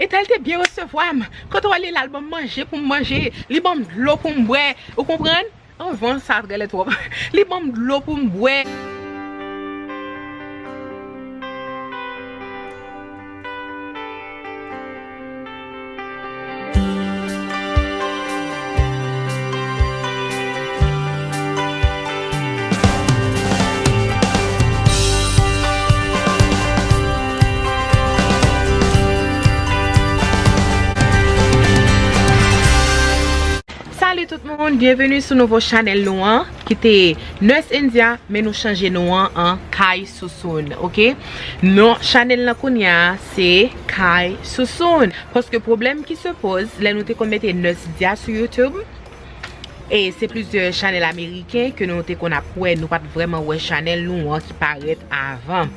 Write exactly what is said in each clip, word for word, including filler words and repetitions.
Entèl te byen resevwa m. Kote w ale la, li ban m manje pou m manje. Li ban m dlo pou m bwè. Ou konprann? Anvan sa t rèlè twòp. Li ban m dlo pou m bwè. Salut tout moun, byenveni sou nouvo chanèl nou an, ki te Nurse India, men nou chanje non an an Kai Susun, ok? Non chanèl lan kounye a se Kai Susun. Paske pwoblèm ki se poz, lè nou te konn mete Nurse India sou YouTube, e se plizyè chanèl ameriken ke nou te konn ap wè, nou pa t vrèman wè chanèl nou an ki parèt avan.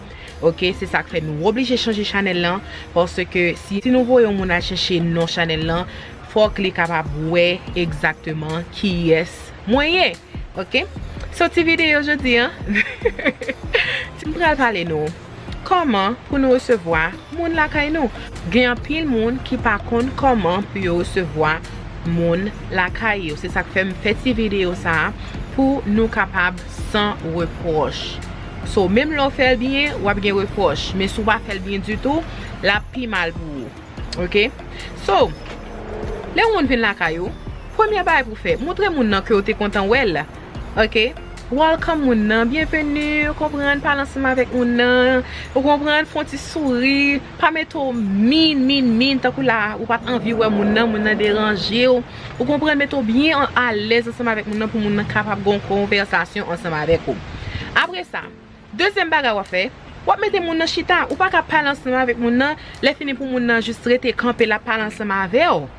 Ok, se sa k fè nou oblije chanje chanèl lan, paske si, si nou voye yon moun al chèche non chanèl lan, fòk li kapab wè egzakteman kiyès mwen ye. Ok? So, ti videyo jodi a, m pral pale nou kòman pou nou resevwa moun lakay nou. Gen anpil moun ki pa konn kòman pou yo resevwa moun lakay yo. Se sa k fè m fè ti videyo sa a pou nou kapab san repwòch. So, menm lè w fè l byen, w ap gen repwòch. Men si w pa fè l byen ditou, l ap pi mal pou ou. Ok? So, lè yon moun vin lakay ou, premye bagay pou w fè, montre moun nan ke w te kontan wè l. Ok? Welcome moun nan, byenveni, ou konprann, pale ansanm avèk moun nan, ou konprann, fè yon ti souri, pa mete w min, min, min, tankou la, ou pa t anvi wè moun nan, moun nan deranje w, ou konprann, mete w byen an, alèz ansanm avèk moun nan pou moun nan kapab gen yon konvèsasyon ansanm avèk ou. Apre sa, dezyèm bagay w ap fè, w ap mete moun nan chita, ou pa ka pale ansanm avèk moun nan, lè fini pou moun nan jis rete kanpe, l ap pale ansanm avè w.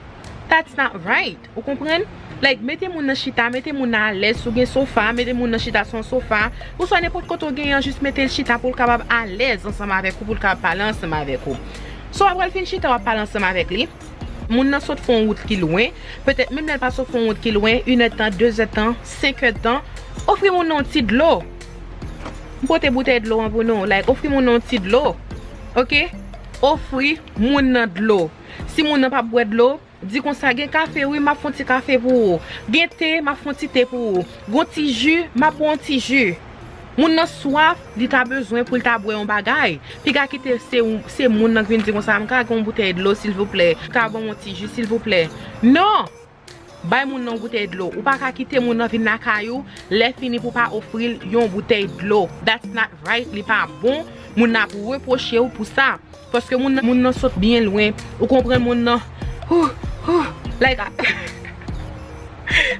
That's not right. Ou konprann? Like, mete moun nan chita, mete moun nan alèz, si w gen sofa, mete moun nan chita sou yon sofa, oswa nenpòt kote w genyen an, jis mete l chita pou l kapab alèz ansanm avèk ou, pou l kapab pale ansanm avèk ou. So, apre l fin chita, w ap pale ansanm avèk li. Moun nan sot fè yon wout ki lwen, petèt menm lè l pa sot fè yon wout ki lwen, inèdtan, dezèdtan, senkèdtan, ofri moun nan yon ti dlo. M pote boutèy dlo an pou nou, like, ofri moun nan yon ti dlo. Ok? Ofri moun nan dlo. Si moun nan p ap bwè dlo, di konsa, "Gen kafe, wi, m ap fè yon ti kafe pou ou. Gen te, m ap fè yon ti te pou ou. Gon ti ji, m ap ba w yon ti ji." Moun nan swaf, li ta bezwen pou l ta bwè yon bagay. Piga kite se, se moun nan ki vin di konsa, "M ka gen yon boutèy dlo, silvouplè? Ou ka ban m yon ti ji, silvouplè?" Non! Bay moun nan yon boutèy dlo. Ou pa ka kite moun nan vin lakay ou, lè fini pou w pa ofri l yon boutèy dlo. That's not right, li pa bon. Moun nan ap repwoche w pou sa. Paske moun nan, moun nan sot byen lwen. Ou konprann moun nan? Huh, huh, like,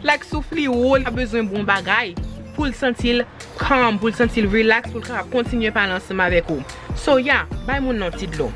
like souf li wo, li pa bezwen bon bagay pou l santi l calm, pou l santi l relax, pou l kapab kontinye pale ansanm avèk ou. So, yeah, bay moun nan ti dlo.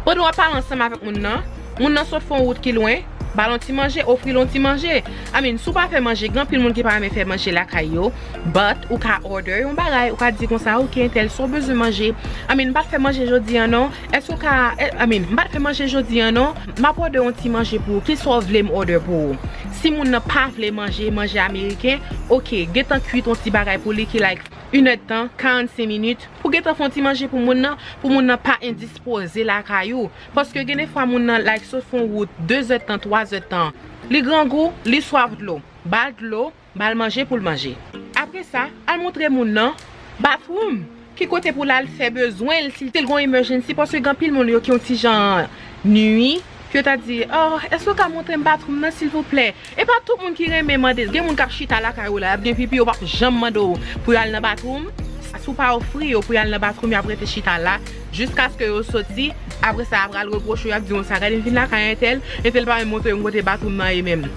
Pandan w ap pale ansanm avèk moun nan, moun nan sot fè yon wout ki lwen, ba l yon ti manje, ofri l yon ti manje. I mean, si w pa fè manje, gen anpil moun ki pa renmen fè manje lakay yo, but ou ka order yon bagay, ou ka di konsa, "Ok, entèl, sa w bezwen manje? I mean, m pa t fè manje jodi a non. Èske w ka, eh, I mean, m pa t fè manje jodi a non. M ap order yon ti manje pou ou. Kisa w vle m order pou ou?" Si moun nan pa vle manje, manje ameriken, ok, gentan kwit yon ti bagay pou li ki like inèdtan, karannsenk minit, pou gentan fè yon ti manje pou moun nan, pou moun nan pa endispoze lakay ou. Paske gen defwa moun nan, like, sot fè yon wout, dezèdtan, twazèdtan. Li grangou, li swaf dlo. Ba l dlo, ba l manje pou l manje. Apre sa, al montre moun nan bathroom. Ki kote pou l al fè bezwen l, si, si l gon emergency, paske gen anpil moun yo ki yon ti jan nwi, ki yo ta di, "Oh, èske w ka montre m bathroom nan, silvouplè?" E pa tout moun ki renmen mande. Gen moun k ap chita lakay ou la, y ap gen pipi, yo p ap janm mande w pou y al nan bathroom. Si w pa ofri yo pou y al nan bathroom, y ap rete chita la jiskaske yo soti. Apre sa, y ap pral repwoche w, y ap di konsa, "Gade m vin lakay entèl, entèl pa menm montre m kote bathroom nan ye menm."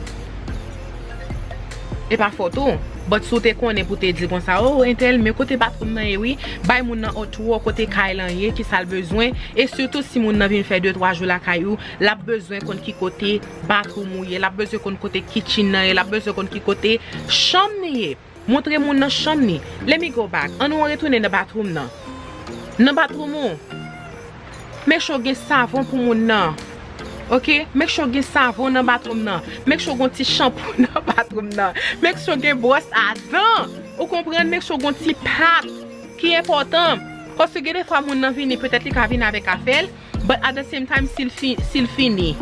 E pa fòt ou. But si w te konnen pou te di konsa, "Oh, entèl, men kote bathroom nan ye wi," bay moun nan otwo kote kay lan ye, ki sa l bezwen. E sitou si moun nan vin fè de, twa jou lakay ou, l ap bezwen konn ki kote bathroom ou ye, l ap bezwen konn kote kitchen nan ye, l ap bezwen konn ki kote chanm li ye. Montre moun nan chanm li. Let me go back. Ann nou retounen nan bathroom nan. Nan bathroom ou, make sure gen savon pou moun nan. Ok? Make sure gen savon nan bathroom nan. Make sure gon ti shampoo nan bathroom nan. Make sure gen bwòs a dan. Ou konprann? Make sure gon ti pat ki enpòtan. Paske gen defwa moun nan vini, petèt li ka vini avèk afè l, But at the same time, si l fi, si l fini,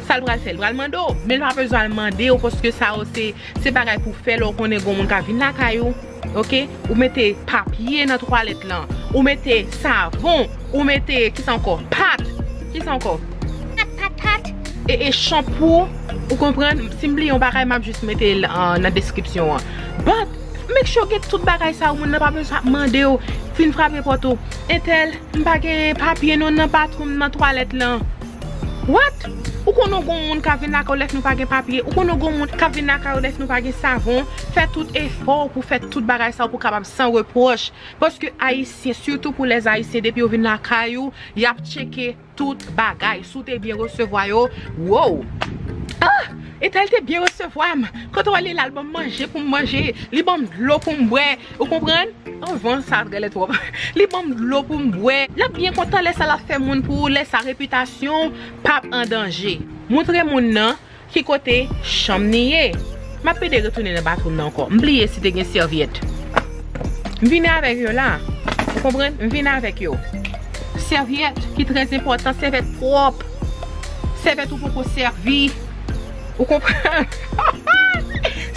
sa l pral fè? L pral mande w. Men l pa bezwen al mande w, paske sa yo se, se bagay pou fè lè w konnen gen yon moun ka vin lakay ou. Oke? Ou mete papye nan twalèt lan. Ou mete savon. Ou mete, kisa ankò? Pat. Kisa ankò? Pat, pat, pat. E, e chanpou. Ou konprann? Si m bliye yon bagay, m ap jis mete l, uh, nan deskripsyon an. But, make sure w gen tout bagay sa yo, moun nan pa bezwen ap mande w. Vin frape pòt ou. Entèl, m pa gen papye non nan bathroom nan twalèt lan. What? Ou konnen w gen yon moun k ap vin lakay ou lè nou pa gen papye? Ou konnen w gen yon moun k ap vin lakay ou lè nou pa gen savon? Fè tout efò w pou fè tout bagay sa yo pou w kapab san repwòch. Paske Ayisyen, sitou pou lèzayisyen, depi yo vin lakay ou, y ap tcheke tout bagay. Si w te byen resevwa yo, wow! Ah! Entèl te byen resevwa m. Kote w ale la, l ban m manje pou m manje. Li ban m dlo pou m bwè. Ou konprann? Anvan sa, trè lè twòp. Li ban m dlo pou m bwè. L ap byen kontan lè sa l ap fè moun pou ou, lè sa repitasyon w p ap an danje. Montre moun nan ki kote chanm li ye. M ap pede retounen nan bathroom nan ankò. M bliye si te gen sèvyèt. M vini avèk yo la. Ou konprann? M vini avèk yo. Sèvyèt ki trè enpòtan, sèvyèt pwòp. Sèvyèt ou poko sèvi. Ou konprann?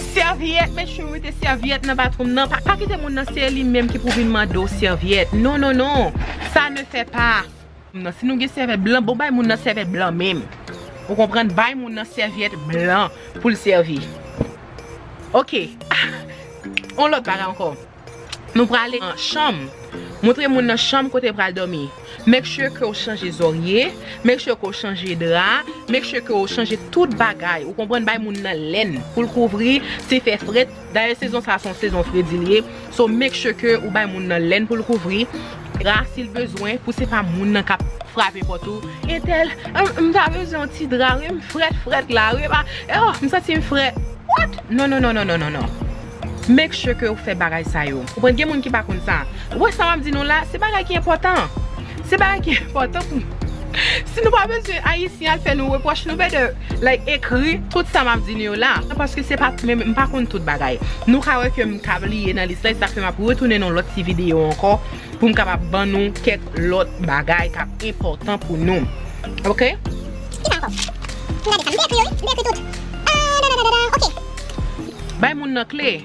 Sèvyèt, make sure w mete sèvyèt nan bathroom nan. Pa, pa kite moun nan se li menm ki pou vin mande w sèvyèt. Non, non, non. Ça ne fait pas. Nan, si nou gen sèvyèt blan, bon, bay moun nan sèvyèt blan menm. Ou konprann? Bay moun nan sèvyèt blan pou l sèvi. Oke. On lòt bagay ankò. Nou prale nan chanm. Montre moun nan chanm kote l pral dòmi. Make sure ke w chanje zòrye. Make sure ke w chanje dra. Make sure ke w chanje tout bagay. Ou konprann? Bay moun nan lèn pou l kouvri. Si fè frèt. Dayè, sezon sa a se yon sezon fredi li ye. So, make sure ke ou bay moun nan lèn pou l kouvri. Dra si l bezwen, pou se pa moun nan k ap frape pòt ou. Entèl, m, m ta bezwen yon ti dra, wi, m frèt, frèt la, wi, pa, oh, m santi m frèt. What? Non, non, non. Make sure ke ou fè bagay sa yo. Ou konprann, gen moun ki pa konn sa. Ou wè sa m ap di nou la, se bagay ki enpòtan. Se bagay ki enpòtan pou, si nou pa bezwen Ayisyen al fè nou repwòch, nou better, like, ekri tout sa m ap di nou yo la. Paske se pa, men m pa konn tout bagay. Nou ka wè ke m ka bliye nan lis la, e sa fè m ap retounen nan lòt ti videyo ankò pou m kapab ban nou kèk lòt bagay k ap enpòtan pou nou. Oke? Ki sa ankò? M gade sa. M te ekri yo, wi. M te ekri tout. Ah, da, da, da, da, da. Oke. Bay moun nan kle.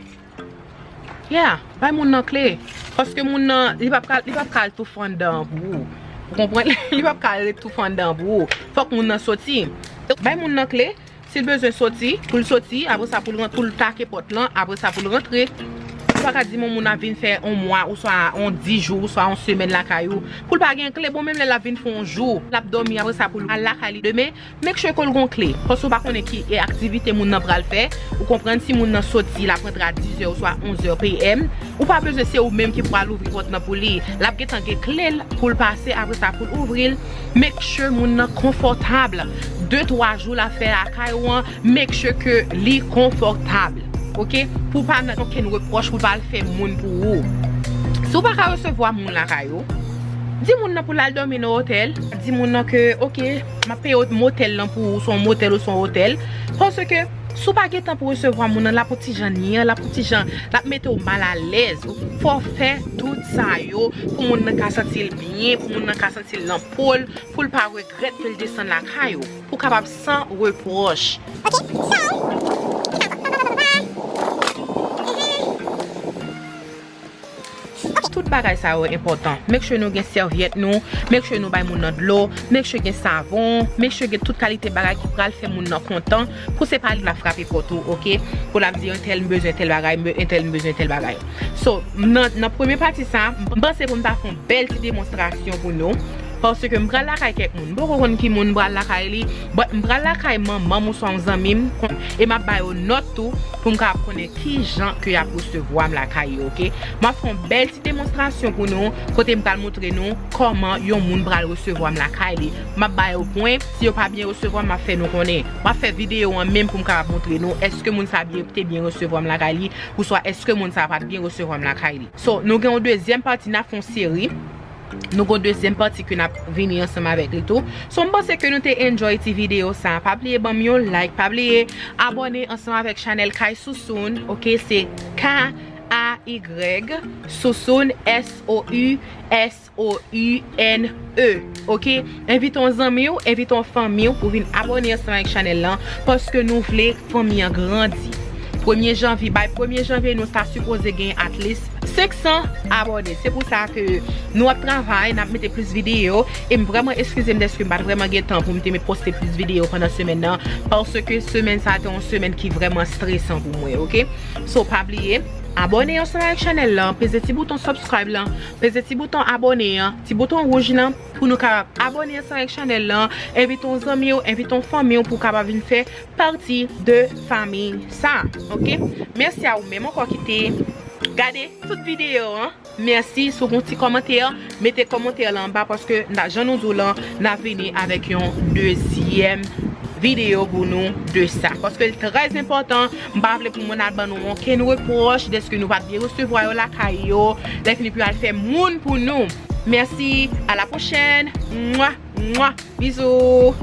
Yeah, bay moun nan kle. Paske moun nan, li p ap ka, li p ap ka al tou fè anndan an pou ou. Ou konprann? Li p ap ka al ret tou fè anndan an pou ou. Fòk moun nan soti. Bay moun nan kle. Si l bezwen soti, pou l soti, apre sa pou l ran-, pou l take pòt lan, apre sa pou l rantre. Ou pa ka di yon moun ap vin fè yon mwa, oswa yon dis jou, oswa yon semèn lakay ou. Pou l pa gen kle, bon, menm lè l ap vin fè yon jou, l ap dòmi, apre sa pou l al lakay li demen, make sure ke l gon kle. Paske ou pa konnen ki e aktivite moun nan pral fè. Ou konprann, si moun nan soti, l ap rantre a dis è oswa onz è P M. Ou pa bezwen se ou menm ki pral ouvri pòt nan pou li. L ap gentan gen kle l pou l pase, apre sa pou l ouvri l. Make sure moun nan konfòtab. De, twa jou l ap fè lakay ou an, make sure ke li konfòtab. Oke? Pou pa nan okenn repwòch, pou l pa al fè moun pou ou. Si w pa ka resevwa moun lakay ou, di moun nan pou l al dòmi nan otèl. Di moun nan ke, oke, m ap peye motèl lan pou ou, se yon motèl ou se yon otèl. Paske, si w pa gen tan pou resevwa moun nan, l ap yon ti jan nyan, l ap yon ti jan, l ap mete w malalèz. Fò w fè tout sa yo pou moun nan ka santi l byen, pou moun nan ka santi l nan po l, pou l pa regrèt ke l desann lakay ou, pou w kapab san repwòch. Oke, so, tout bagay sa yo enpòtan. Make sure nou gen sèvyèt nou, make sure nou bay moun nan dlo, make sure gen savon, make sure gen tout kalite bagay ki pral fè moun nan kontan, pou se pa li l ap frape pòt ou, oke? Pou l ap di, entèl m bezwen tèl bagay, m be-, entèl m bezwen tèl bagay. So, nan, nan premye pati sa, m panse pou m ta fè yon bèl ti demonstrasyon pou nou. Paske m pral lakay kèk moun. M poko konn ki moun m pral lakay li, but m pral lakay manman m oswa yon zanmi m, e m ap ba yo nòt tou pou m kapab konnen ki jan ke y ap resevwa m lakay yo, oke? M ap fè yon bèl ti demonstrasyon pou nou, kote m pral montre nou kòman yon moun pral resevwa m lakay li. M ap ba yo pwen, si yo pa byen resevwa m, m ap fè nou konnen. M ap fè videyo an menm pou m kapab montre nou èske moun sa byen, te byen resevwa m lakay li, oswa èske moun sa pa t byen resevwa m lakay li. So, nou gen yon dezyèm pati, n ap fè yon seri. Nou gon dezyèm pati ke n ap vini ansanm avèk li tou. So, m panse ke nou te enjoy ti videyo sa. Pa bliye ban m yon like, pa bliye abòne ansanm avèk chanèl Kay Sousoun, oke, se K A Y, Sousoun, S O U S O U N E. Ok? Envite yon zanmi w, envite yon fanmi w pou vin abòne ansanm avèk chanèl lan, paske nou vle fanmi an grandi. Premye janvye, bay premye janvye, nou ta sipoze gen at least senk san abòne. Se pou sa ke nou ap travay, n ap mete plis videyo, e m vrèman eskize m dèske m pa t vrèman gen tan pou m te met poste plis videyo pandan semèn nan, paske semèn sa a te yon semèn ki vrèman stresan pou mwen, ok? So, pa bliye, abòne ansanm avèk chanèl lan, peze ti bouton subscribe lan, peze ti bouton abòne an, ti bouton wouj lan, pou nou kapab abòne ansanm avèk chanèl lan, envite yon zanmi w, envite yon fanmi w pou w kapab vin fè pati de fanmi sa, ok? Mèsi a ou menm ankò ki te gade tout videyo an. Mèsi, si w gen yon ti kòmantè, mete kòmantè la anba paske n a, jan nou di w lan, n a vini avèk yon dezyèm videyo pou nou de sa. Paske l trè enpòtan, m pa vle pou moun al ban nou okenn repwòch dèske nou pa t byen resevwa yo lakay yo, lè fini pou yo al fè moun pou nou. Mèsi, a la pwochèn. Mwa, mwa, bizou.